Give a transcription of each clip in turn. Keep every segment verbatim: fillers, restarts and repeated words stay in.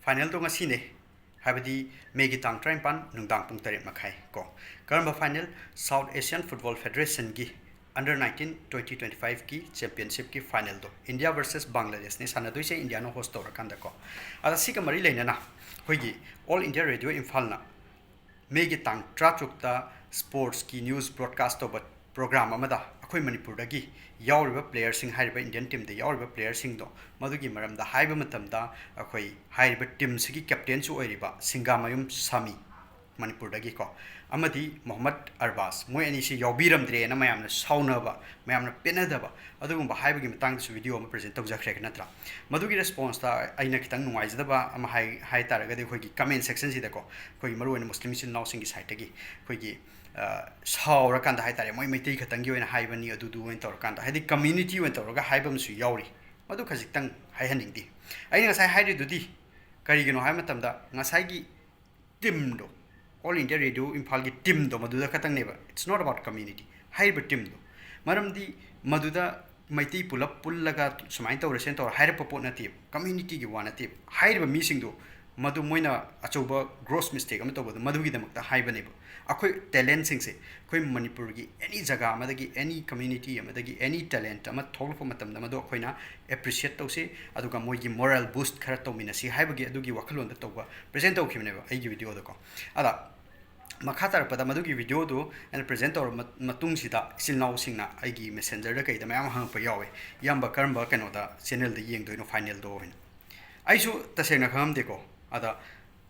Finalꯗꯣ ꯉꯁꯤꯅꯦ, ꯍꯥꯏꯕꯗꯤ Mayꯒꯤ ꯇꯥꯡ ꯇꯔꯥꯅꯤꯄꯥꯟ ꯅꯨꯡꯗꯥꯡ ꯄꯨꯡ ꯇꯔꯦꯠ ꯃꯈꯥꯏ ꯀꯣ꯫ ꯀꯔꯝꯕ final? South Asian Football Federationꯒꯤ under nineteen twenty twenty fiveꯀꯤ championshipꯀꯤ finalꯗꯣ, India versus Bangladeshꯅꯦ ꯁꯥꯟꯅꯗꯣꯏꯁꯦ, Indiaꯅ host ꯇꯧꯔꯀꯥꯟꯗ ꯀꯣ꯫ ꯑꯗ ꯁꯤꯒ ꯃꯔꯤ ꯂꯩꯅꯅ ꯑꯩꯈꯣꯏꯒꯤ All India Radio ꯏꯝꯐꯥꯜꯅ Mayꯒꯤ ꯇꯥꯡ ꯇꯔꯥꯇꯔꯨꯛꯇ sportsꯀꯤ news broadcast ꯇꯧꯕ program ꯑꯃꯗ ꯑꯩꯈꯣꯏ ꯃꯅꯤꯄꯨꯔꯗꯒꯤ ꯌꯥꯎꯔꯤꯕ playerꯁꯤꯡ, ꯍꯥꯏꯔꯤꯕ Indian teamꯗ ꯌꯥꯎꯔꯤꯕ playerꯁꯤꯡꯗꯣ, ꯃꯗꯨꯒꯤ ꯃꯔꯝꯗ ꯍꯥꯏꯕ ꯃꯇꯝꯗ ꯑꯩꯈꯣꯏ ꯍꯥꯏꯔꯤꯕ teamꯁꯤꯒꯤ captainꯁꯨ ꯑꯣꯏꯔꯤꯕ ꯁꯤꯡꯒꯥꯃꯌꯨꯝ ꯁꯥꯃꯤ, ꯃꯅꯤꯄꯨꯔꯗꯒꯤꯀꯣ, ꯑꯃꯗꯤ ꯃꯣꯍꯝꯃꯗ ꯑꯔꯕꯥꯖ, ꯃꯣꯏ ꯑꯅꯤꯁꯤ ꯌꯥꯎꯕꯤꯔꯝꯗ꯭ꯔꯦꯅ ꯃꯌꯥꯝꯅ ꯁꯥꯎꯅꯕ, ꯃꯌꯥꯝꯅ ꯄꯦꯟꯅꯗꯕ, ꯑꯗꯨꯒꯨꯝꯕ ꯍꯥꯏꯕꯒꯤ ꯃꯇꯥꯡꯗꯁꯨ video ꯑꯃ present ꯇꯧꯖꯈ꯭ꯔꯦ ꯅꯠꯇ꯭ꯔꯥ? ꯃꯗꯨꯒꯤ responseꯇ ꯑꯩꯅ ꯈꯤꯇꯪ ꯅꯨꯡꯉꯥꯏꯖꯗꯕ ꯑꯃ ꯍꯥꯏ ꯍꯥꯏ ꯇꯥꯔꯒꯗꯤ, ꯑꯩꯈꯣꯏꯒꯤ comment sectionꯁꯤꯗꯀꯣ, ꯑꯩꯈꯣꯏꯒꯤ ꯃꯔꯨꯑꯣꯏꯅ ꯃꯨꯁꯂꯤꯝ ꯏꯆꯤꯜ ꯏꯅꯥꯎꯁꯤꯡꯒꯤ sideꯇꯒꯤ ꯑꯩꯈꯣꯏꯒꯤ, ꯑ, ꯁꯥꯎꯔꯀꯥꯟꯗ ꯍꯥꯏ ꯇꯥꯔꯦ, "ꯃꯣꯏ ꯃꯩꯇꯩ ꯈꯛꯇꯪꯒꯤ ꯑꯣꯏꯅ ꯍꯥꯏꯕꯅꯤ, ꯑꯗꯨꯗꯨ ꯑꯣꯏꯅ ꯇꯧꯔꯀꯥꯟꯗ", ꯍꯥꯏꯗꯤ community ꯑꯣꯏꯅ ꯇꯧꯔꯒ ꯍꯥꯏꯕ ꯑꯃꯁꯨ ꯌꯥꯎꯔꯤ꯫ ꯃꯗꯨ ꯈꯖꯤꯛꯇꯪ ꯍꯥꯏꯍꯟꯅꯤꯡꯗꯦ꯫ ꯑꯩꯅ ꯉꯁꯥꯏ ꯍꯥꯏꯔꯤꯗꯨꯗꯤ ꯀꯔꯤꯒꯤꯅꯣ ꯍꯥꯏꯕ ꯃꯇꯝꯗ, ꯉꯁꯥꯏꯒꯤ teamꯗꯣ, All India Radio ꯏꯝꯐꯥꯜꯒꯤ teamꯗꯣ ꯃꯗꯨꯗ ꯈꯛꯇꯪꯅꯦꯕ, it's not about community꯫ ꯍꯥꯏꯔꯤꯕ teamꯗꯣ, ꯃꯔꯝꯗꯤ ꯃꯗꯨꯗ ꯃꯩꯇꯩ ꯄꯨꯂꯞ ꯄꯨꯜꯂꯒ ꯁꯨꯃꯥꯏꯅ ꯇꯧꯔꯁꯦꯅ ꯇꯧꯔ ꯍꯥꯏꯔꯛꯄ ꯄꯣꯠ ꯅꯠꯇꯦꯕ, communityꯒꯤ ꯋꯥ ꯅꯠꯇꯦꯕ꯫ ꯍꯥꯏꯔꯤꯕ ꯃꯤꯁꯤꯡꯗꯣ, ꯃꯗꯨ ꯃꯣꯏꯅ ꯑꯆꯧꯕ gross mistake ꯑꯃ ꯇꯧꯕꯗꯣ ꯃꯗꯨꯒꯤꯗꯃꯛꯇ ꯍꯥꯏꯕꯅꯦꯕ꯫ ꯑꯩꯈꯣꯏ talentꯁꯤꯡꯁꯦ, ꯑꯩꯈꯣꯏ ꯃꯅꯤꯄꯨꯔꯒꯤ any ꯖꯒꯥ ꯑꯃꯗꯒꯤ, any community ꯑꯃꯗꯒꯤ any talent ꯑꯃ ꯊꯣꯛꯂꯛꯄ ꯃꯇꯝꯗ ꯃꯗꯨ ꯑꯩꯈꯣꯏꯅ appreciate ꯇꯧꯁꯤ, ꯑꯗꯨꯒ ꯃꯣꯏꯒꯤ moral boost ꯈꯔ ꯇꯧꯃꯤꯟꯅꯁꯤ ꯍꯥꯏꯕꯒꯤ ꯑꯗꯨꯒꯤ ꯋꯥꯈꯜꯂꯣꯟꯗ ꯇꯧꯕ, present ꯇꯧꯈꯤꯕꯅꯦꯕ ꯑꯩꯒꯤ videoꯗꯀꯣ꯫ ꯑꯗ ꯃꯈꯥ ꯇꯥꯔꯛꯄꯗ ꯃꯗꯨꯒꯤ videoꯗꯨ ꯑꯩꯅ present ꯇꯧꯔꯕ ꯃ-, ꯃꯇꯨꯡꯁꯤꯗ ꯏꯆꯤꯜ ꯏꯅꯥꯎꯁꯤꯡꯅ ꯑꯩꯒꯤ Messengerꯗ ꯀꯩꯗ ꯃꯌꯥꯝ ꯑꯃ ꯍꯪꯉꯛꯄ ꯌꯥꯎꯋꯦ, "ꯏꯌꯥꯝꯕ, ꯀꯔꯝꯕ ꯀꯩꯅꯣꯗ channelꯗ ꯌꯦꯡꯗꯣꯏꯅꯣ finalꯗꯣ?" ꯍꯥꯏꯅ꯫ ꯑꯩꯁꯨ ꯇꯁꯦꯡꯅ ꯈꯪꯉꯝꯗꯦꯀꯣ꯫ ꯑꯗ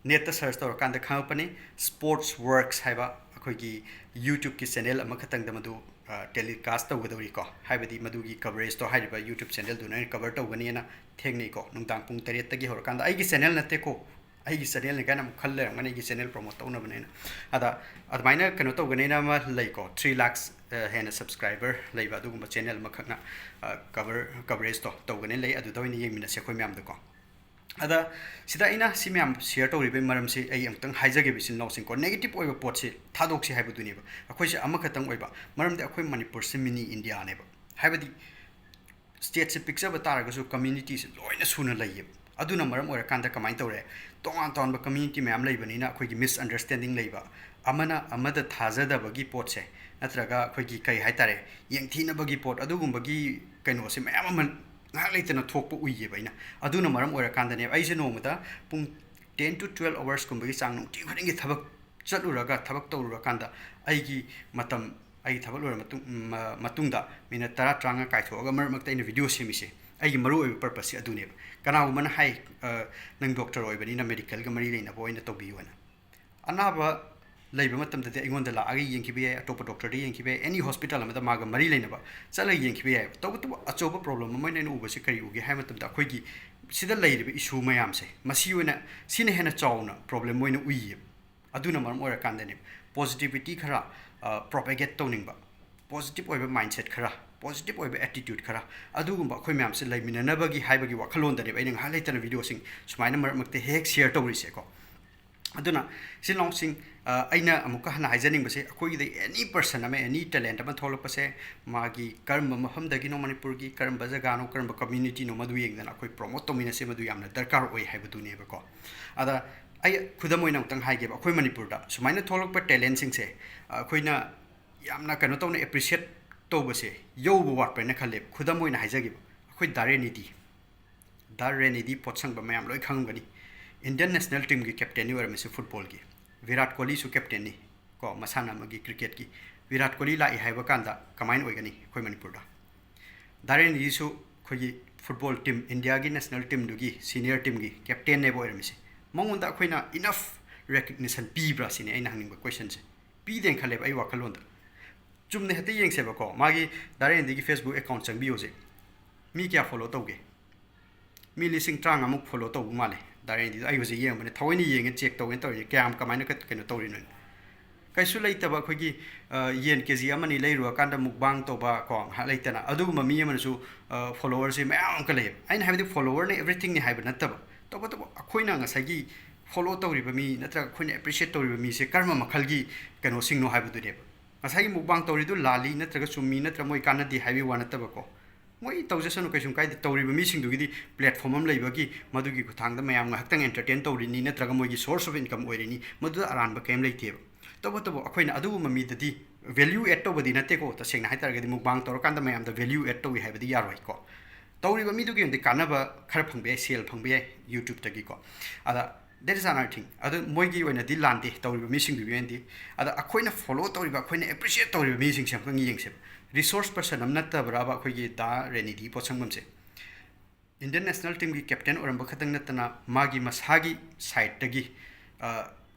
netꯇ search ꯇꯧꯔꯀꯥꯟꯗ ꯈꯪꯉꯛꯄꯅꯤ, Sports Works ꯍꯥꯏꯕ ꯑꯩꯈꯣꯏꯒꯤ YouTubeꯀꯤ channel ꯑꯃꯈꯛꯇꯪꯗ ꯃꯗꯨ, ꯑ, telecast ꯇꯧꯒꯗꯧꯔꯤꯀꯣ, ꯍꯥꯏꯕꯗꯤ ꯃꯗꯨꯒꯤ coverageꯇꯣ ꯍꯥꯏꯔꯤꯕ YouTube channelꯗꯨꯅ ꯑꯩꯅ cover ꯇꯧꯒꯅꯤꯅ ꯊꯦꯡꯅꯩꯀꯣ꯫ ꯅꯨꯡꯗꯥꯡ ꯄꯨꯡ ꯇꯔꯦꯠꯇꯒꯤ ꯍꯧꯔꯀꯥꯟꯗ, ꯑꯩꯒꯤ channel ꯅꯠꯇꯦꯀꯣ, ꯑꯩꯒꯤ channelꯅꯤ ꯀꯥꯏꯅ ꯑꯃꯨꯛ ꯈꯜ ꯂꯩꯔꯝꯒꯅꯤ, ꯑꯩꯒꯤ channel promote ꯇꯧꯅꯕꯅꯦꯅ꯫ ꯑꯗ ꯑꯗꯨꯃꯥꯏꯅ ꯀꯩꯅꯣ ꯇꯧꯒꯅꯤꯅ ꯑꯃ ꯂꯩꯀꯣ, three lakhs, ꯑ, ꯍꯦꯟꯅ subscriber ꯂꯩꯕ ꯑꯗꯨꯒꯨꯝꯕ channel ꯑꯃꯈꯛꯅ, ꯑ, cover, coverageꯇꯣ ꯇꯧꯒꯅꯤ ꯂꯩ, ꯑꯗꯨꯗ ꯑꯣꯏꯅ ꯌꯦꯡꯃꯤꯟꯅꯁꯦ ꯑꯩꯈꯣꯏ ꯃꯌꯥꯝꯗꯀꯣ꯫ ꯑꯗ ꯁꯤꯗ ꯑꯩꯅ ꯁꯤ ꯃꯌꯥꯝ share ꯇꯧꯔꯤꯕꯒꯤ ꯃꯔꯝꯁꯤ ꯑꯩ ꯑꯃꯨꯛꯇꯪ ꯍꯥꯏꯖꯒꯦꯕ, ꯏꯆꯤꯟ ꯏꯅꯥꯎꯁꯤꯡꯀꯣ, negative ꯑꯣꯏꯕ ꯄꯣꯠꯁꯤ ꯊꯥꯗꯣꯛꯁꯤ ꯍꯥꯏꯕꯗꯨꯅꯦꯕ꯫ ꯑꯩꯈꯣꯏꯁꯦ ꯑꯃꯈꯛꯇꯪ ꯑꯣꯏꯕ, ꯃꯔꯝꯗꯤ ꯑꯩꯈꯣꯏ ꯃꯅꯤꯄꯨꯔꯁꯦ mini Indiaꯅꯦꯕ, ꯍꯥꯏꯕꯗꯤ stateꯁꯦ ꯄꯤꯛꯆꯕ ꯇꯥꯔꯒꯁꯨ communityꯁꯦ ꯂꯣꯏꯅ ꯁꯨꯅ ꯂꯩꯌꯦꯕ꯫ ꯑꯗꯨꯅ ꯃꯔꯝ ꯑꯣꯏꯔꯀꯥꯟꯗ ꯀꯃꯥꯏꯅ ꯇꯧꯔꯦ? ꯇꯣꯉꯥꯟ ꯇꯣꯉꯥꯟꯕ community ꯃꯌꯥꯝ ꯂꯩꯕꯅꯤꯅ ꯑꯩꯈꯣꯏꯒꯤ misunderstanding ꯂꯩꯕ, ꯑꯃꯅ ꯑꯃꯗ ꯊꯥꯖꯗꯕꯒꯤ ꯄꯣꯠꯁꯦ, ꯅꯠꯇ꯭ꯔꯒ ꯑꯩꯈꯣꯏꯒꯤ ꯀꯩ ꯍꯥꯏꯇꯥꯔꯦ, ꯌꯦꯡꯊꯤꯅꯕꯒꯤ ꯄꯣꯠ, ꯑꯗꯨꯒꯨꯝꯕꯒꯤ ꯀꯩꯅꯣꯁꯦ ꯃꯌꯥꯝ ꯑꯃ ꯉꯥꯏꯍꯥꯛ ꯂꯩꯇꯅ ꯊꯣꯛꯄ ꯎꯏꯌꯦꯕ ꯑꯩꯅ꯫ ꯑꯗꯨꯅ ꯃꯔꯝ ꯑꯣꯏꯔꯀꯥꯟꯗꯅꯦꯕ ꯑꯩꯁꯦ ꯅꯣꯡꯃꯗ ꯄꯨꯡ ten to twelve hours ꯀꯨꯝꯕꯒꯤ ꯆꯥꯡ ꯅꯨꯡꯇꯤ ꯈꯨꯗꯤꯡꯒꯤ ꯊꯕꯛ ꯆꯠꯂꯨꯔꯒ, ꯊꯕꯛ ꯇꯧꯔꯨꯔꯀꯥꯟꯗ ꯑꯩꯒꯤ ꯃꯇꯝ, ꯑꯩꯒꯤ ꯊꯕꯛ ꯂꯣꯏꯔ ꯃꯇꯨꯡ, ꯃ-, ꯃꯇꯨꯡꯗ ꯃꯤꯅꯠ ꯇꯔꯥ, ꯇꯔꯥꯃꯉꯥ ꯀꯥꯏꯊꯣꯛꯑꯒ ꯃꯔꯛ ꯃꯔꯛꯇ ꯑꯩꯅ video ꯁꯦꯝꯃꯤꯁꯦ, ꯑꯩꯒꯤ ꯃꯔꯨꯑꯣꯏꯕ purposeꯁꯦ ꯑꯗꯨꯅꯦꯕ꯫ ꯀꯅꯥꯒꯨꯝꯕꯅ ꯍꯥꯏ, ꯑ, "ꯅꯪ doctor ꯑꯣꯏꯕꯅꯤꯅ medicalꯒ ꯃꯔꯤ ꯂꯩꯅꯕ ꯑꯣꯏꯅ ꯇꯧꯕꯤꯌꯨ" ꯍꯥꯏꯅ꯫ ꯑꯅꯥꯕ ꯂꯩꯕ ꯃꯇꯝꯗꯗꯤ ꯑꯩꯉꯣꯟꯗ ꯂꯥꯛꯑꯒ ꯌꯦꯡꯈꯤꯕ ꯌꯥꯏ, ꯑꯇꯣꯞꯄ doctorꯗ ꯌꯦꯡꯈꯤꯕ ꯌꯥꯏ, any hospital ꯑꯃꯗ ꯃꯥꯒ ꯃꯔꯤ ꯂꯩꯅꯕ ꯆꯠꯂꯒ ꯌꯦꯡꯈꯤꯕ ꯌꯥꯏ꯫ ꯇꯧꯕꯇꯕꯨ ꯑꯆꯧꯕ problem ꯑꯃ ꯑꯣꯏꯅ ꯑꯩꯅ ꯎꯕꯁꯦ ꯀꯔꯤ ꯎꯒꯦ ꯍꯥꯏꯕ ꯃꯇꯝꯗ, ꯑꯩꯈꯣꯏꯒꯤ ꯁꯤꯗ ꯂꯩꯔꯤꯕ issue ꯃꯌꯥꯝꯁꯦ, ꯃꯁꯤ ꯑꯣꯏꯅ, ꯁꯤꯅ ꯍꯦꯟꯅ ꯆꯥꯎꯅ problem ꯑꯣꯏꯅ ꯎꯏꯌꯦꯕ꯫ ꯑꯗꯨꯅ ꯃꯔꯝ ꯑꯣꯏꯔꯀꯥꯟꯗꯅꯦ positivity ꯈꯔ, ꯑ, propagate ꯇꯧꯅꯤꯡꯕ, positive ꯑꯣꯏꯕ mindset ꯈꯔ, positive ꯑꯣꯏꯕ attitude ꯈꯔ, ꯑꯗꯨꯒꯨꯝꯕ ꯑꯩꯈꯣꯏ ꯃꯌꯥꯝꯁꯦ ꯂꯩꯃꯤꯟꯅꯅꯕꯒꯤ ꯍꯥꯏꯕꯒꯤ ꯋꯥꯈꯜꯂꯣꯟꯗꯅꯦꯕ ꯑꯩꯅ ꯉꯥꯏꯍꯥꯛ ꯂꯩꯇꯅ videoꯁꯤꯡ ꯁꯨꯃꯥꯏꯅ ꯃꯔꯛ ꯃꯔꯛꯇ ꯍꯦꯛ ꯍꯦꯛ share ꯇꯧꯔꯤꯁꯦꯀꯣ꯫ ꯑꯗꯨꯅ ꯏꯆꯤꯜ ꯏꯅꯥꯎꯁꯤꯡ, ꯑ, ꯑꯩꯅ ꯑꯃꯨꯛꯀ ꯍꯟꯅ ꯍꯥꯏꯖꯅꯤꯡꯕꯁꯦ, ꯑꯩꯈꯣꯏꯒꯤꯗ any person ꯑꯃ, any talent ꯑꯃ ꯊꯣꯛꯂꯛꯄꯁꯦ, ꯃꯥꯒꯤ ꯀꯔꯝꯕ ꯃꯐꯝꯗꯒꯤꯅꯣ, ꯃꯅꯤꯄꯨꯔꯒꯤ ꯀꯔꯝꯕ ꯖꯒꯥꯅꯣ, ꯀꯔꯝꯕ communityꯅꯣ, ꯃꯗꯨ ꯌꯦꯡꯗꯅ ꯑꯩꯈꯣꯏ promote ꯇꯧꯃꯤꯟꯅꯁꯦ, ꯃꯗꯨ ꯌꯥꯝꯅ ꯗꯔꯀꯥꯔ ꯑꯣꯏ ꯍꯥꯏꯕꯗꯨꯅꯦꯕꯀꯣ꯫ ꯑꯗ ꯑꯩ ꯈꯨꯗꯝ ꯑꯣꯏꯅ ꯑꯃꯨꯛꯇꯪ ꯍꯥꯏꯒꯦꯕ, ꯑꯩꯈꯣꯏ ꯃꯅꯤꯄꯨꯔꯗ ꯁꯨꯃꯥꯏꯅ ꯊꯣꯛꯂꯛꯄ talentꯁꯤꯡꯁꯦ, ꯑ, ꯑꯩꯈꯣꯏꯅ ꯌꯥꯝꯅ ꯀꯩꯅꯣ ꯇꯧꯅ appreciate ꯇꯧꯕꯁꯦ ꯌꯧꯕ ꯋꯥꯠꯄ꯭ꯔꯅ ꯈꯜꯂꯦꯕ꯫ ꯈꯨꯗꯝ ꯑꯣꯏꯅ ꯍꯥꯏꯖꯒꯦꯕ, ꯑꯩꯈꯣꯏ ꯗꯥ ꯔꯦꯅꯤꯗꯤ, ꯗꯥ ꯔꯦꯅꯤꯗꯤ ꯄꯣꯠꯁꯪꯕ ꯃꯌꯥꯝ ꯂꯣꯏ ꯈꯪꯉꯝꯒꯅꯤ꯫ Indian national teamꯒꯤ captainꯅꯤ ꯑꯣꯏꯔꯝꯃꯤꯁꯦ footballꯒꯤ꯫ ꯚꯤꯔꯥꯠ ꯀꯣꯍꯂꯤꯁꯨ captainꯅꯤ ꯀꯣ, ꯃꯁꯥꯟꯅ ꯑꯃꯒꯤ cricketꯀꯤ꯫ ꯚꯤꯔꯥꯠ ꯀꯣꯍꯂꯤ ꯂꯥꯛꯏ ꯍꯥꯏꯕ ꯀꯥꯟꯗ ꯀꯃꯥꯏꯅ ꯑꯣꯏꯒꯅꯤ ꯑꯩꯈꯣꯏ ꯃꯅꯤꯄꯨꯔꯗ? ꯗꯥ ꯔꯦꯅꯤꯗꯤꯁꯨ ꯑꯩꯈꯣꯏꯒꯤ football team, Indiaꯒꯤ national teamꯗꯨꯒꯤ senior teamꯒꯤ captainꯅꯦꯕ ꯑꯣꯏꯔꯝꯃꯤꯁꯦ꯫ ꯃꯉꯣꯟꯗ ꯑꯩꯈꯣꯏꯅ enough recognition ꯄꯤꯕ꯭ꯔꯥ ꯁꯤꯅꯤ ꯑꯩꯅ ꯍꯪꯅꯤꯡꯕ questionꯁꯦ꯫ ꯄꯤꯗꯦꯅ ꯈꯜꯂꯦꯕ ꯑꯩ ꯋꯥꯈꯜꯂꯣꯟꯗ꯫ ꯆꯨꯝꯅ ꯍꯦꯛꯇ ꯌꯦꯡꯁꯦꯕꯀꯣ, ꯃꯥꯒꯤ ꯗꯥ ꯔꯦꯅꯤꯗꯤꯒꯤ Facebook account ꯆꯪꯕꯤꯌꯣ ꯍꯧꯖꯤꯛ꯫ ꯃꯤ ꯀꯌꯥ follow ꯇꯧꯒꯦ? ꯃꯤ ꯂꯤꯁꯤꯡ ꯇꯔꯥꯃꯉꯥꯃꯨꯛ follow ꯇꯧꯕ ꯃꯥꯜꯂꯦ ꯗꯥ ꯔꯦꯅꯤꯗꯤꯗꯣ꯫ ꯑꯩ ꯍꯧꯖꯤꯛ ꯌꯦꯡꯕꯅꯦ, ꯊꯑꯣꯏꯅ ꯌꯦꯡꯉꯦ, check ꯇꯧꯒꯦꯅ ꯇꯧꯔꯤꯅꯦ, ꯀꯌꯥꯝ ꯀꯃꯥꯏꯅ ꯀ-, ꯀꯩꯅꯣ ꯇꯧꯔꯤꯅꯣ꯫ ꯀꯩꯁꯨ ꯂꯩꯇꯕ ꯑꯩꯈꯣꯏꯒꯤ, ꯑ, ꯌꯦꯟ KG ꯑꯃꯅꯤ ꯂꯩꯔꯨꯔꯀꯥꯟꯗ mukbang ꯇꯧꯕ ꯀꯣ, ꯉꯥꯏꯍꯥꯛ ꯂꯩꯇꯅ ꯑꯗꯨꯒꯨꯝꯕ ꯃꯤ ꯑꯃꯅꯁꯨ, ꯑ, followerꯁꯦ ꯃꯌꯥꯝ ꯑꯃ ꯂꯩꯌꯦꯕ꯫ ꯑꯩꯅ ꯍꯥꯏꯕꯗꯤ followerꯅ everythingꯅꯤ ꯍꯥꯏꯕ ꯅꯠꯇꯕ, ꯇꯧꯕꯇꯕꯨ ꯑꯩꯈꯣꯏꯅ ꯉꯁꯥꯏꯒꯤ follow ꯇꯧꯔꯤꯕ ꯃꯤ ꯅꯠꯇ꯭ꯔꯒ ꯑꯩꯈꯣꯏꯅ appreciate ꯇꯧꯔꯤꯕ ꯃꯤꯁꯦ ꯀꯔꯝꯕ ꯃꯈꯜꯒꯤ ꯀꯩꯅꯣꯁꯤꯡꯅꯣ ꯍꯥꯏꯕꯗꯨꯅꯦꯕ꯫ ꯉꯁꯥꯏꯒꯤ mukbang ꯇꯧꯔꯤꯗꯨ ꯂꯥꯜꯂꯤ ꯅꯠꯇ꯭ꯔꯒ ꯆꯨꯝꯃꯤ ꯅꯠꯇ꯭ꯔꯒ ꯃꯣꯏ ꯀꯥꯟꯅꯗꯦ ꯍꯥꯏꯕꯒꯤ ꯋꯥ ꯅꯠꯇꯕꯀꯣ, ꯃꯣꯏ ꯇꯧꯖꯁꯅꯨ, ꯀꯩꯁꯨꯝ ꯀꯥꯏꯗꯦ꯫ ꯇꯧꯔꯤꯕ ꯃꯤꯁꯤꯡꯗꯨꯒꯤꯗꯤ platform ꯑꯃ ꯂꯩꯕꯒꯤ, ꯃꯗꯨꯒꯤ ꯈꯨꯠꯊꯥꯡꯗ ꯃꯌꯥꯝ ꯉꯥꯏꯍꯥꯛꯇꯪ entertain ꯇꯧꯔꯤꯅꯤ, ꯅꯠꯇ꯭ꯔꯒ ꯃꯣꯏꯒꯤ source of income ꯑꯣꯏꯔꯤꯅꯤ, ꯃꯗꯨꯗ ꯑꯔꯥꯟꯕ ꯀꯔꯤꯝ ꯂꯩꯇꯦꯕ꯫ ꯇꯧꯕꯇꯕꯨ ꯑꯩꯈꯣꯏꯅ ꯑꯗꯨꯒꯨꯝꯕ ꯃꯤꯗꯗꯤ value add ꯇꯧꯕꯗꯤ ꯅꯠꯇꯦꯀꯣ꯫ ꯇꯁꯦꯡꯅ ꯍꯥꯏꯇꯥꯔꯒꯗꯤ mukbang ꯇꯧꯔꯀꯥꯟꯗ ꯃꯌꯥꯝꯗ value add ꯇꯧꯏ ꯍꯥꯏꯕꯗꯤ ꯌꯥꯔꯣꯏꯀꯣ꯫ ꯇꯧꯔꯤꯕ ꯃꯤꯗꯨꯒꯤ ꯑꯣꯏꯅꯗꯤ ꯀꯥꯟꯅꯕ ꯈꯔ ꯐꯪꯕ ꯌꯥꯏ, ꯁꯦꯜ ꯐꯪꯕ ꯌꯥꯏ YouTubeꯇꯒꯤꯀꯣ꯫ ꯑꯗ that is another thing꯫ ꯑꯗꯨ ꯃꯣꯏꯒꯤ ꯑꯣꯏꯅꯗꯤ ꯂꯥꯟꯗꯦ, ꯇꯧꯔꯤꯕ ꯃꯤꯁꯤꯡꯗꯨꯒꯤ ꯑꯣꯏꯅꯗꯤ꯫ ꯑꯗ ꯑꯩꯈꯣꯏꯅ follow ꯇꯧꯔꯤꯕ, ꯑꯩꯈꯣꯏꯅ appreciate ꯇꯧꯔꯤꯕ ꯃꯤꯁꯤꯡꯁꯦ ꯑꯃꯨꯛꯇꯪ ꯌꯦꯡꯁꯦꯕ꯫ Resource person ꯑꯃ ꯅꯠꯇꯕ꯭ꯔꯕ ꯑꯩꯈꯣꯏꯒꯤ ꯗꯥ ꯔꯦꯅꯤꯗꯤ ꯄꯣꯠꯁꯪꯕꯝꯁꯦ? Indian national teamꯒꯤ captain ꯑꯣꯏꯔꯝꯕ ꯈꯛꯇꯪ ꯅꯠꯇꯅ, ꯃꯥꯒꯤ ꯃꯁꯥꯒꯤ sideꯇꯒꯤ, ꯑ,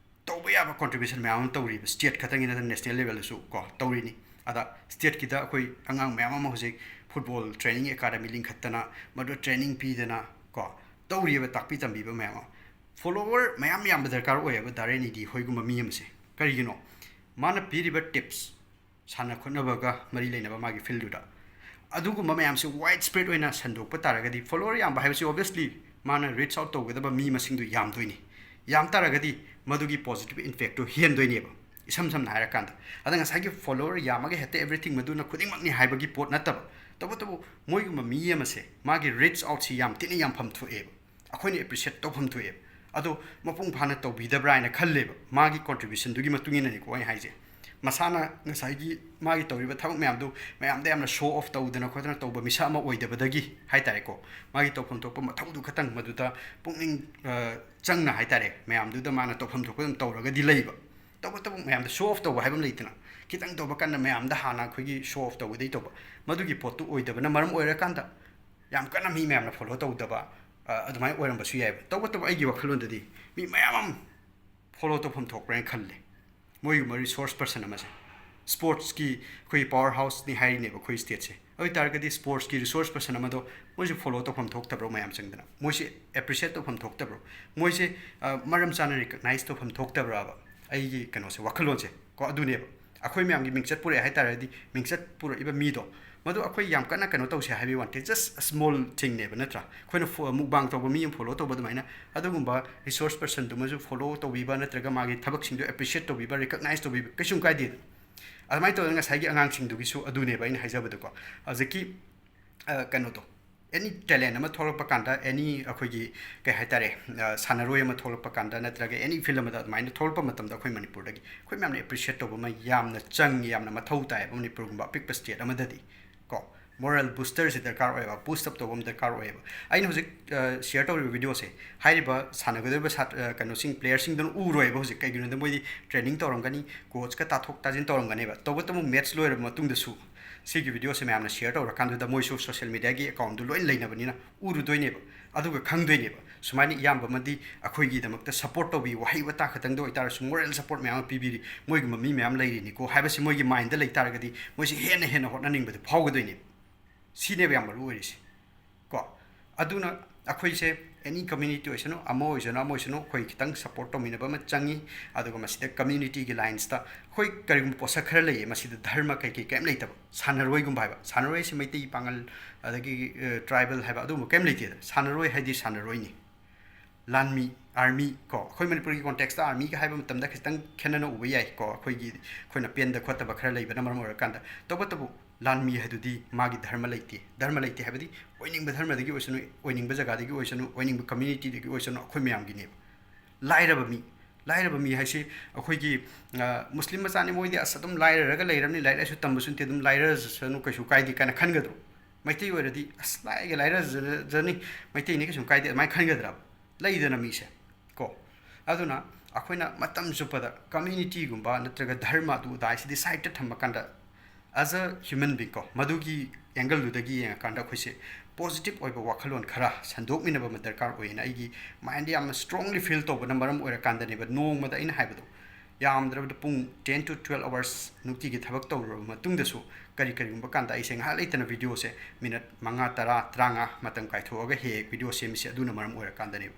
ꯇꯧꯕ ꯌꯥꯕ contribution ꯃꯌꯥꯝ ꯑꯃ ꯇꯧꯔꯤꯕ, state ꯈꯛꯇꯪꯒꯤ ꯅꯠꯇꯅ national levelꯗꯁꯨ ꯀꯣ ꯇꯧꯔꯤꯅꯤ꯫ ꯑꯗ stateꯀꯤꯗ ꯑꯩꯈꯣꯏ ꯑꯉꯥꯡ ꯃꯌꯥꯝ ꯑꯃ ꯍꯧꯖꯤꯛ football training academy ꯂꯤꯡꯈꯠꯇꯅ, ꯃꯗꯨ training ꯄꯤꯗꯅ ꯀꯣ ꯇꯧꯔꯤꯕ, ꯇꯥꯛꯄꯤ ꯇꯝꯕꯤꯕ ꯃꯌꯥꯝ ꯑꯃ꯫ Follower ꯃꯌꯥꯝ ꯌꯥꯝꯕ ꯗꯔꯀꯥꯔ ꯑꯣꯏꯌꯦꯕ ꯗꯥ ꯔꯦꯅꯤꯗꯤ ꯍꯣꯏꯒꯨꯝꯕ ꯃꯤ ꯑꯃꯁꯦ꯫ ꯀꯔꯤꯒꯤꯅꯣ? ꯃꯥꯅ ꯄꯤꯔꯤꯕ tips, ꯁꯥꯟꯅ ꯈꯣꯠꯅꯕꯒ ꯃꯔꯤ ꯂꯩꯅꯕ ꯃꯥꯒꯤ fieldꯗꯨꯗ, ꯑꯗꯨꯒꯨꯝꯕ ꯃꯌꯥꯝꯁꯦ wide spread ꯑꯣꯏꯅ ꯁꯟꯗꯣꯛꯄ ꯇꯥꯔꯒꯗꯤ, follower ꯌꯥꯝꯕ ꯍꯥꯏꯕꯁꯤ obviously ꯃꯥꯅ reach out ꯇꯧꯒꯗꯕ ꯃꯤ ꯃꯁꯤꯡꯗꯨ ꯌꯥꯝꯗꯣꯏꯅꯤ꯫ ꯌꯥꯝ ꯇꯥꯔꯒꯗꯤ ꯃꯗꯨꯒꯤ positive impactꯇꯨ ꯍꯦꯟꯗꯣꯏꯅꯦꯕ, ꯏꯁꯝ ꯁꯝꯅ ꯍꯥꯏꯔꯀꯥꯟꯗ꯫ ꯑꯗ ꯉꯁꯥꯏꯒꯤ follower ꯌꯥꯝꯃꯒ ꯍꯦꯛꯇ everything ꯃꯗꯨꯅ ꯈꯨꯗꯤꯡꯃꯛꯅꯤ ꯍꯥꯏꯕꯒꯤ ꯄꯣꯠ ꯅꯠꯇꯕ, ꯇꯧꯕꯇꯕꯨ ꯃꯣꯏꯒꯨꯝꯕ ꯃꯤ ꯑꯃꯁꯦ ꯃꯥꯒꯤ reach outꯁꯤ ꯌꯥꯝ ꯊꯤꯅ ꯌꯥꯝꯐꯝ ꯊꯣꯛꯑꯦꯕ꯫ ꯑꯩꯈꯣꯏꯅ appreciate ꯇꯧꯐꯝ ꯊꯣꯛꯑꯦꯕ꯫ ꯑꯗꯣ ꯃꯄꯨꯡ ꯐꯥꯅ ꯇꯧꯕꯤꯗꯕ꯭ꯔꯥ ꯍꯥꯏꯅ ꯈꯜꯂꯦꯕ, ꯃꯥꯒꯤ contributionꯗꯨꯒꯤ ꯃꯇꯨꯡ ꯏꯟꯅꯅꯤꯀꯣ ꯑꯩ ꯍꯥꯏꯁꯦ꯫ ꯃꯁꯥꯅ ꯉꯁꯥꯏꯒꯤ ꯃꯥꯒꯤ ꯇꯧꯔꯤꯕ ꯊꯕꯛ ꯃꯌꯥꯝꯗꯨ ꯃꯌꯥꯝꯗ ꯌꯥꯝꯅ show off ꯇꯧꯗꯅ ꯈꯣꯠꯇꯅ ꯇꯧꯕ ꯃꯤꯁꯛ ꯑꯃ ꯑꯣꯏꯗꯕꯗꯒꯤ ꯍꯥꯏ ꯇꯥꯔꯦꯀꯣ, ꯃꯥꯒꯤ ꯇꯧꯐꯝ ꯊꯣꯛꯄ ꯃꯊꯧꯗꯨ ꯈꯛꯇꯪ ꯃꯗꯨꯗ ꯄꯨꯛꯅꯤꯡ, ꯑ, ꯆꯪꯅ ꯍꯥꯏ ꯇꯥꯔꯦ, ꯃꯌꯥꯝꯗꯨꯗ ꯃꯥꯅ ꯇꯧꯐꯝ ꯊꯣꯛꯄ ꯑꯗꯨꯝ ꯇꯧꯔꯒꯗꯤ ꯂꯩꯕ꯫ ꯇꯧꯕꯇꯕꯨ ꯃꯌꯥꯝꯗ show off ꯇꯧꯕ ꯍꯥꯏꯕ ꯑꯃ ꯂꯩꯗꯅ, ꯈꯤꯇꯪ ꯇꯧꯕ ꯀꯥꯟꯗ ꯃꯌꯥꯝꯗ ꯍꯥꯟꯅ ꯑꯩꯈꯣꯏꯒꯤ show off ꯇꯧꯒꯗꯩ ꯇꯧꯕ, ꯃꯗꯨꯒꯤ ꯄꯣꯠꯇꯨ ꯑꯣꯏꯗꯕꯅ ꯃꯔꯝ ꯑꯣꯏꯔꯀꯥꯟꯗ ꯌꯥꯝ ꯀꯟꯅ ꯃꯤ ꯃꯌꯥꯝꯅ follow ꯇꯧꯗꯕ, ꯑ, ꯑꯗꯨꯃꯥꯏꯅ ꯑꯣꯏꯔꯝꯕꯁꯨ ꯌꯥꯏꯕ꯫ ꯇꯧꯕꯇꯕꯨ ꯑꯩꯒꯤ ꯋꯥꯈꯜꯂꯣꯟꯗꯗꯤ ꯃꯤ ꯃꯌꯥꯝ ꯑꯃ follow ꯇꯧꯐꯝ ꯊꯣꯛꯄ꯭ꯔꯥ ꯍꯥꯏꯅ ꯈꯜꯂꯦ꯫ ꯃꯣꯏꯒꯨꯝꯕ resource person ꯑꯃꯁꯦ, sportsꯀꯤ ꯑꯩꯈꯣꯏ power houseꯅꯤ ꯍꯥꯏꯔꯤꯅꯦꯕ ꯑꯩꯈꯣꯏ stateꯁꯦ꯫ ꯑꯗꯨ ꯑꯣꯏ ꯇꯥꯔꯒꯗꯤ sportsꯀꯤ resource person ꯑꯃꯗꯣ ꯃꯣꯏꯁꯨ follow ꯇꯧꯐꯝ ꯊꯣꯛꯇꯕ꯭ꯔꯣ? ꯃꯌꯥꯝ ꯆꯪꯗꯅ ꯃꯣꯏꯁꯦ appreciate ꯇꯧꯐꯝ ꯊꯣꯛꯇꯕ꯭ꯔꯣ? ꯃꯣꯏꯁꯦ, ꯑ, ꯃꯔꯝ ꯆꯥꯅ recognize ꯇꯧꯐꯝ ꯊꯣꯛꯇꯕ꯭ꯔꯕ? ꯑꯩꯒꯤ ꯀꯩꯅꯣꯁꯦ, ꯋꯥꯈꯜꯂꯣꯟꯁꯦ ꯀꯣ ꯑꯗꯨꯅꯦꯕ꯫ ꯑꯩꯈꯣꯏ ꯃꯌꯥꯝꯒꯤ ꯃꯤꯡꯆꯠ ꯄꯨꯔꯛꯑꯦ ꯍꯥꯏ ꯇꯥꯔꯒꯗꯤ, ꯃꯤꯡꯆꯠ ꯄꯨꯔꯛꯏꯕ ꯃꯤꯗꯣ, ꯃꯗꯨ ꯑꯩꯈꯣꯏ ꯌꯥꯝ ꯀꯟꯅ ꯀꯩꯅꯣ ꯇꯧꯁꯦ ꯍꯥꯏꯕꯒꯤ ꯋꯥ ꯅꯠꯇꯦ, just a small thingꯅꯦꯕ, ꯅꯠꯇ꯭ꯔꯥ? ꯑꯩꯈꯣꯏꯅ ꯐꯣ-, mukbang ꯇꯧꯕ ꯃꯤ ꯑꯃ follow ꯇꯧꯕ ꯑꯗꯨꯃꯥꯏꯅ, ꯑꯗꯨꯒꯨꯝꯕ resource personꯗꯨꯃꯁꯨ follow ꯇꯧꯕꯤꯕ ꯅꯠꯇ꯭ꯔꯒ ꯃꯥꯒꯤ ꯊꯕꯛꯁꯤꯡꯗꯣ appreciate ꯇꯧꯕꯤꯕ, recognize ꯇꯧꯕꯤꯕ ꯀꯩꯁꯨꯝ ꯀꯥꯏꯗꯦ꯫ ꯑꯗꯨꯃꯥꯏꯅ ꯇꯧꯗꯅ ꯉꯁꯥꯏꯒꯤ ꯑꯉꯥꯡꯁꯤꯡꯗꯨꯒꯤꯁꯨ ꯑꯗꯨꯅꯦꯕ ꯑꯩꯅ ꯍꯥꯏꯖꯕꯗꯣꯀꯣ꯫ ꯍꯧꯖꯤꯛꯀꯤ ꯀꯩꯅꯣꯗꯣ, ꯑꯦꯅꯤ ꯇꯦꯂꯦꯟ ꯑꯃ ꯊꯣꯛꯂꯛꯄ ꯀꯥꯟꯗ, ꯑꯦꯅꯤ ꯑꯩꯈꯣꯏꯒꯤ ꯀꯩ ꯍꯥꯏꯇꯥꯔꯦ, ꯁꯥꯟꯅꯔꯣꯏ ꯑꯃ ꯊꯣꯛꯂꯛꯄ ꯀꯥꯟꯗ, ꯅꯠꯇ꯭ꯔꯒ ꯑꯦꯅꯤ ꯐꯤꯜ ꯑꯃꯗ ꯑꯗꯨꯃꯥꯏꯅ ꯊꯣꯛꯂꯛꯄ ꯃꯇꯝꯗ, ꯑꯩꯈꯣꯏ ꯃꯅꯤꯄꯨꯔꯗꯒꯤ ꯑꯩꯈꯣꯏ ꯃꯌꯥꯝꯅ ꯑꯦꯄ꯭ꯔꯤꯁꯤꯌꯦꯠ ꯇꯧꯕ ꯑꯃ ꯌꯥꯝꯅ ꯆꯪꯉꯤ, ꯌꯥꯝꯅ ꯃꯊꯧ ꯇꯥꯏꯌꯦꯕ ꯃꯅꯤꯄꯨꯔꯒꯨꯝꯕ ꯑꯄꯤꯛꯄ ꯁ꯭ꯇꯦꯠ ꯑꯃꯗꯗꯤ꯫ ꯀꯣ, ꯃꯣꯔꯦꯜ ꯕꯨꯁꯇꯔꯁꯤ ꯗꯔꯀꯥꯔ ꯑꯣꯏꯌꯦꯕ, ꯕꯨꯁ ꯑꯞ ꯇꯧꯕ ꯑꯃ ꯗꯔꯀꯥꯔ ꯑꯣꯏꯌꯦꯕ꯫ ꯑꯩꯅ ꯍꯧꯖꯤꯛ ꯁꯤꯌꯔ ꯇꯧꯔꯤꯕ ꯚꯤꯗꯤꯑꯣꯁꯦ, ꯍꯥꯏꯔꯤꯕ ꯁꯥꯟꯅꯒꯗꯧꯔꯤꯕ ꯁꯥꯇ꯭ꯔ ꯀꯩꯅꯣꯁꯤꯡ, ꯄ꯭ꯂꯦꯌꯔꯁꯤꯡꯗꯨꯅ ꯎꯔꯣꯏꯕ ꯍꯧꯖꯤꯛ꯫ ꯀꯩꯒꯤꯅꯣꯗ ꯃꯣꯏꯗꯤ ꯇ꯭ꯔꯦꯅꯤꯡ ꯇꯧꯔꯝꯒꯅꯤ, ꯀꯣꯆꯀ ꯇꯥꯊꯣꯛ ꯇꯥꯁꯤꯟ ꯇꯧꯔꯝꯒꯅꯦꯕ꯫ ꯇꯧꯕꯇꯕꯨ ꯃꯦꯠꯁ ꯂꯣꯏꯔꯕ ꯃꯇꯨꯡꯗꯁꯨ ꯁꯤꯒꯤ ꯚꯤꯗꯤꯑꯣꯁꯦ ꯃꯌꯥꯝꯅ ꯁꯤꯌꯔ ꯇꯧꯔꯀꯥꯟꯗꯨꯗ ꯃꯣꯏꯁꯨ ꯁꯣꯁꯤꯌꯦꯜ ꯃꯦꯗꯤꯌꯥꯒꯤ ꯑꯦꯀꯥꯎꯟꯗꯨ ꯂꯣꯏ ꯂꯩꯅꯕꯅꯤꯅ ꯎꯔꯨꯗꯣꯏꯅꯦꯕ꯫ ꯑꯗꯨꯒ ꯈꯪꯗꯣꯏꯅꯦꯕ꯫ ꯁꯨꯃꯥꯏꯅ ꯏꯌꯥꯝꯕ ꯑꯃꯗꯤ ꯑꯩꯈꯣꯏꯒꯤꯗꯃꯛꯇ ꯁꯞꯄꯣꯔꯠ ꯇꯧꯕꯤ, ꯋꯥꯍꯩ ꯋꯥꯇꯥ ꯈꯛꯇꯪꯗ ꯑꯣꯏꯇꯥꯔꯁꯨ ꯃꯣꯔꯦꯜ ꯁꯞꯄꯣꯔꯠ ꯃꯌꯥꯝ ꯑꯃ ꯄꯤꯕꯤꯔꯤ, ꯃꯣꯏꯒꯨꯝꯕ ꯃꯤ ꯃꯌꯥꯝ ꯂꯩꯔꯤꯅꯤꯀꯣ ꯍꯥꯏꯕꯁꯤ ꯃꯣꯏꯒꯤ ꯃꯥꯏꯟꯗ ꯂꯩꯇꯥꯔꯒꯗꯤ ꯃꯣꯏꯁꯦ ꯍꯦꯟꯅ ꯍꯦꯟꯅ ꯍꯣꯠꯅꯅꯤꯡꯕꯗꯨ ꯐꯥꯎꯒꯗꯣꯏꯅꯦꯕ꯫ ꯁꯤꯅꯦꯕ ꯌꯥꯝ ꯃꯔꯨ ꯑꯣꯏꯔꯤꯁꯦ꯫ ꯀꯣ, ꯑꯗꯨꯅ ꯑꯩꯈꯣꯏꯁꯦ ꯑꯦꯅꯤ ꯀꯝꯃ꯭ꯌꯨꯅꯤꯇꯤ ꯑꯣꯏꯁꯅꯨ, ꯑꯃ ꯑꯣꯏꯁꯅꯨ, ꯑꯃ ꯑꯣꯏꯁꯅꯨ, ꯑꯩꯈꯣꯏ ꯈꯤꯇꯪ ꯁꯞꯄꯣꯔꯠ ꯇꯧꯃꯤꯟꯅꯕ ꯑꯃ ꯆꯪꯉꯤ꯫ ꯑꯗꯨꯒ ꯃꯁꯤꯗ ꯀꯝꯃ꯭ꯌꯨꯅꯤꯇꯤꯒꯤ ꯂꯥꯏꯟꯁꯇ ꯑꯩꯈꯣꯏ ꯀꯔꯤꯒꯨꯝꯕ ꯄꯣꯠꯁꯛ ꯈꯔ ꯂꯩꯌꯦ, ꯃꯁꯤꯗ ꯙꯔꯃ ꯀꯩꯀꯩ ꯀꯔꯤꯝ ꯂꯩꯇꯕ꯫ ꯁꯥꯟꯅꯔꯣꯏꯒꯨꯝꯕ ꯍꯥꯏꯕ, ꯁꯥꯟꯅꯔꯣꯏ ꯑꯁꯤ ꯃꯩꯇꯩ, ꯄꯥꯉꯜ, ꯑꯗꯒꯤ ꯇ꯭ꯔꯥꯏꯕꯦꯜ ꯍꯥꯏꯕ ꯑꯗꯨꯒꯨꯝꯕ ꯀꯔꯤꯝ ꯂꯩꯇꯦꯗ꯫ ꯁꯥꯟꯅꯔꯣꯏ ꯍꯥꯏꯗꯤ ꯁꯥꯟꯅꯔꯣꯏꯅꯤ꯫ ꯂꯥꯟꯃꯤ, ꯑꯥꯔꯃꯤ ꯀꯣ, ꯑꯩꯈꯣꯏ ꯃꯅꯤꯄꯨꯔꯒꯤ ꯀꯣꯟꯇꯦꯛꯁꯇ ꯑꯥꯔꯃꯤꯒ ꯍꯥꯏꯕ ꯃꯇꯝꯗ ꯈꯤꯇꯪ ꯈꯦꯠꯅꯅ ꯎꯕ ꯌꯥꯏ ꯀꯣ꯫ ꯑꯩꯈꯣꯏꯒꯤ, ꯑꯩꯈꯣꯏꯅ ꯄꯦꯟꯗ ꯈꯣꯠꯇꯕ ꯈꯔ ꯂꯩꯕꯅ ꯃꯔꯝ ꯑꯣꯏꯔꯀꯥꯟꯗ꯫ ꯇꯧꯕꯇꯕꯨ ꯂꯥꯟꯃꯤ ꯍꯥꯏꯗꯨꯗꯤ ꯃꯥꯒꯤ ꯙꯔꯃ ꯂꯩꯇꯦ꯫ ꯙꯔꯃ ꯂꯩꯇꯦ ꯍꯥꯏꯕꯗꯤ ꯑꯣꯏꯅꯤꯡꯕ ꯙꯔꯃꯗꯒꯤ ꯑꯣꯏꯁꯅꯨ, ꯑꯣꯏꯅꯤꯡꯕ ꯖꯒꯥꯗꯒꯤ ꯑꯣꯏꯁꯅꯨ, ꯑꯣꯏꯅꯤꯡꯕ ꯀꯝꯃ꯭ꯌꯨꯅꯤꯇꯤꯗꯒꯤ ꯑꯣꯏꯁꯅꯨ, ꯑꯩꯈꯣꯏ ꯃꯌꯥꯝꯒꯤꯅꯦꯕ꯫ ꯂꯥꯏꯔꯕ ꯃꯤ, ꯂꯥꯏꯔꯕ ꯃꯤ ꯍꯥꯏꯁꯤ ꯑꯩꯈꯣꯏꯒꯤ, ꯑ, ꯃꯨꯁꯂꯤꯝ ꯃꯆꯥꯅꯤ, ꯃꯣꯏꯗꯤ ꯑꯁ ꯑꯗꯨꯝ ꯂꯥꯏꯔꯔꯒ ꯂꯩꯔꯕꯅꯤ, ꯂꯥꯏꯔꯤꯛ ꯂꯥꯏꯁꯨ ꯇꯝꯕꯁꯨ ꯅꯠꯇꯦ, ꯑꯗꯨꯝ ꯂꯥꯏꯔꯖꯁꯅꯨ, ꯀꯩꯁꯨ ꯀꯥꯏꯗꯦ ꯀꯥꯏꯅ ꯈꯟꯒꯗ꯭ꯔꯣ? ꯃꯩꯇꯩ ꯑꯣꯏꯔꯗꯤ ꯑꯁ ꯂꯥꯏꯒ ꯂꯥꯏꯔꯖꯅꯤ, ꯃꯩꯇꯩꯅꯤ ꯀꯩꯁꯨ ꯀꯥꯏꯗꯦ ꯑꯗꯨꯃꯥꯏꯅ ꯈꯟꯒꯗ꯭ꯔꯕ? ꯂꯩꯗꯅ ꯃꯤꯁꯦ ꯀꯣ꯫ ꯑꯗꯨꯅ ꯑꯩꯈꯣꯏꯅ ꯃꯇꯝ ꯆꯨꯞꯄꯗ ꯀꯝꯃ꯭ꯌꯨꯅꯤꯇꯤꯒꯨꯝꯕ ꯅꯠꯇ꯭ꯔꯒ ꯙꯔꯃ ꯑꯗꯨ ꯑꯗꯥ ꯍꯥꯏꯁꯤꯗꯤ ꯁꯥꯏꯠꯇ ꯊꯝꯃꯀꯥꯟꯗ, as a human being ꯀꯣ, ꯃꯗꯨꯒꯤ ꯑꯦꯡꯒꯜꯗꯨꯗꯒꯤ ꯌꯦꯡꯉꯀꯥꯟꯗ ꯑꯩꯈꯣꯏꯁꯦ ꯄꯣꯖꯤꯇꯤꯚ ꯑꯣꯏꯕ ꯋꯥꯈꯜꯂꯣꯟ ꯈꯔ ꯁꯟꯗꯣꯛꯃꯤꯟꯅꯕ ꯑꯃ ꯗꯔꯀꯥꯔ ꯑꯣꯏꯌꯦꯅ ꯑꯩꯒꯤ ꯃꯥꯏꯟꯗ ꯌꯥꯝꯅ ꯁ꯭ꯇꯔꯣꯡꯂꯤ ꯐꯤꯜ ꯇꯧꯕꯅ ꯃꯔꯝ ꯑꯣꯏꯔꯀꯥꯟꯗꯅꯦꯕ꯫ ꯅꯣꯡꯃꯗ ꯑꯩꯅ ꯍꯥꯏꯕꯗꯣ, ꯌꯥꯝꯗ꯭ꯔꯕꯗ ꯄꯨꯡ ten to twelve hours ꯅꯨꯡꯇꯤꯒꯤ ꯊꯕꯛ ꯇꯧꯔꯨꯔꯕ ꯃꯇꯨꯡꯗꯁꯨ ꯀꯔꯤ ꯀꯔꯤꯒꯨꯝꯕ ꯀꯥꯟꯗ ꯑꯩꯁꯦ ꯉꯥꯏꯍꯥꯛ ꯂꯩꯇꯅ ꯚꯤꯗꯤꯑꯣꯁꯦ ꯃꯤꯅꯠ ꯃꯉꯥ, ꯇꯔꯥ, ꯇꯔꯥꯃꯉꯥ ꯃꯇꯝ ꯀꯥꯏꯊꯣꯛꯑꯒ ꯍꯦꯛ ꯍꯦꯛ ꯚꯤꯗꯤꯑꯣ ꯁꯦꯝꯃꯤꯁꯦ ꯑꯗꯨꯅ ꯃꯔꯝ ꯑꯣꯏꯔꯀꯥꯟꯗꯅꯦꯕ꯫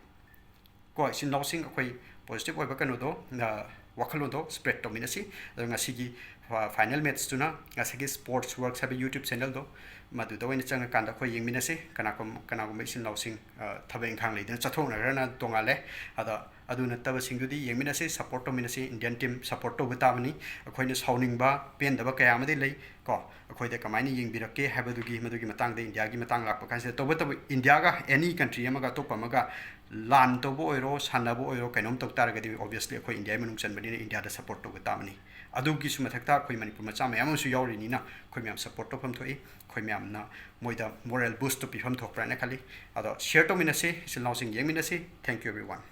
ꯀꯣ, ꯏꯆꯤꯟ ꯏꯅꯥꯎꯁꯤꯡ, ꯑꯩꯈꯣꯏ ꯄꯣꯖꯤꯇꯤꯚ ꯑꯣꯏꯕ ꯀꯩꯅꯣꯗꯣ, ꯑ, ꯋꯥꯈꯜꯂꯣꯟꯗꯣ ꯁ꯭ꯄ꯭ꯔꯦꯗ ꯇꯧꯃꯤꯟꯅꯁꯤ꯫ ꯑꯗꯣ ꯉꯁꯤꯒꯤ ꯐꯥꯏꯅꯦꯜ ꯃꯦꯠꯁꯇꯨꯅ ꯉꯁꯥꯏꯒꯤ Sports Works ꯍꯥꯏꯕ YouTube channelꯗꯣ, ꯃꯗꯨꯗ ꯑꯣꯏꯅ ꯆꯪꯉꯀꯥꯟꯗ ꯑꯩꯈꯣꯏ ꯌꯦꯡꯃꯤꯟꯅꯁꯤ꯫ ꯀꯅꯥꯒꯨꯝ-, ꯀꯅꯥꯒꯨꯝꯕ ꯏꯆꯤꯟ ꯏꯅꯥꯎꯁꯤꯡ, ꯑ, ꯊꯕꯛ ꯏꯪꯈꯥꯡ ꯂꯩꯗꯅ ꯆꯠꯊꯣꯛꯅꯈ꯭ꯔꯒꯅ ꯇꯣꯡꯉꯥꯜꯂꯦ꯫ ꯑꯗꯣ ꯑꯗꯨ ꯅꯠꯇꯕꯁꯤꯡꯗꯨꯗꯤ ꯌꯦꯡꯃꯤꯟꯅꯁꯤ, support ꯇꯧꯃꯤꯟꯅꯁꯤ꯫ Indian team support ꯇꯧꯕ ꯇꯥꯕꯅꯤ꯫ ꯑꯩꯈꯣꯏꯅ ꯁꯥꯎꯅꯤꯡꯕ, ꯄꯦꯟꯗꯕ ꯀꯌꯥ ꯑꯃꯗꯤ ꯂꯩ ꯀꯣ, ꯑꯩꯈꯣꯏꯗ ꯀꯃꯥꯏꯅ ꯌꯦꯡꯕꯤꯔꯛꯀꯦ ꯍꯥꯏꯕꯗꯨꯒꯤ, ꯃꯗꯨꯒꯤ ꯃꯇꯥꯡꯗ, ꯏꯟꯗꯤꯌꯥꯒꯤ ꯃꯇꯥꯡ ꯂꯥꯛꯄ ꯀꯥꯟꯁꯤꯗ꯫ ꯇꯧꯕꯇꯕꯨ ꯏꯟꯗꯤꯌꯥꯒ any country ꯑꯃꯒ, ꯑꯇꯣꯞꯄ ꯑꯃꯒ ꯂꯥꯟ ꯇꯧꯕ ꯑꯣꯏꯔꯣ, ꯁꯥꯟꯅꯕ ꯑꯣꯏꯔꯣ, ꯀꯩꯅꯣꯝ ꯇꯧ ꯇꯥꯔꯒꯗꯤ obviously ꯑꯩꯈꯣꯏ ꯏꯟꯗꯤꯌꯥꯒꯤ ꯃꯅꯨꯡ ꯆꯟꯕꯅꯤꯅ ꯏꯟꯗꯤꯌꯥꯗ support ꯇꯧꯕ ꯇꯥꯕꯅꯤ꯫ ꯑꯗꯨꯒꯤꯁꯨ ꯃꯊꯛꯇ ꯑꯩꯈꯣꯏ ꯃꯅꯤꯄꯨꯔ ꯃꯆꯥ ꯃꯌꯥꯝ ꯑꯃꯁꯨ ꯌꯥꯎꯔꯤꯅꯤꯅ ꯑꯩꯈꯣꯏ ꯃꯌꯥꯝ support ꯇꯧꯐꯝ ꯊꯣꯛꯏ꯫ ꯑꯩꯈꯣꯏ ꯃꯌꯥꯝꯅ ꯃꯣꯏꯗ moral boostꯇꯣ ꯄꯤꯐꯝ ꯊꯣꯛꯄ꯭ꯔꯥ ꯍꯥꯏꯅ ꯈꯜꯂꯤ꯫ ꯑꯗꯣ share ꯇꯧꯃꯤꯟꯅꯁꯤ, ꯏꯆꯤꯜ ꯏꯅꯥꯎꯁꯤꯡ ꯌꯦꯡꯃꯤꯟꯅꯁꯤ꯫ Thank you everyone꯫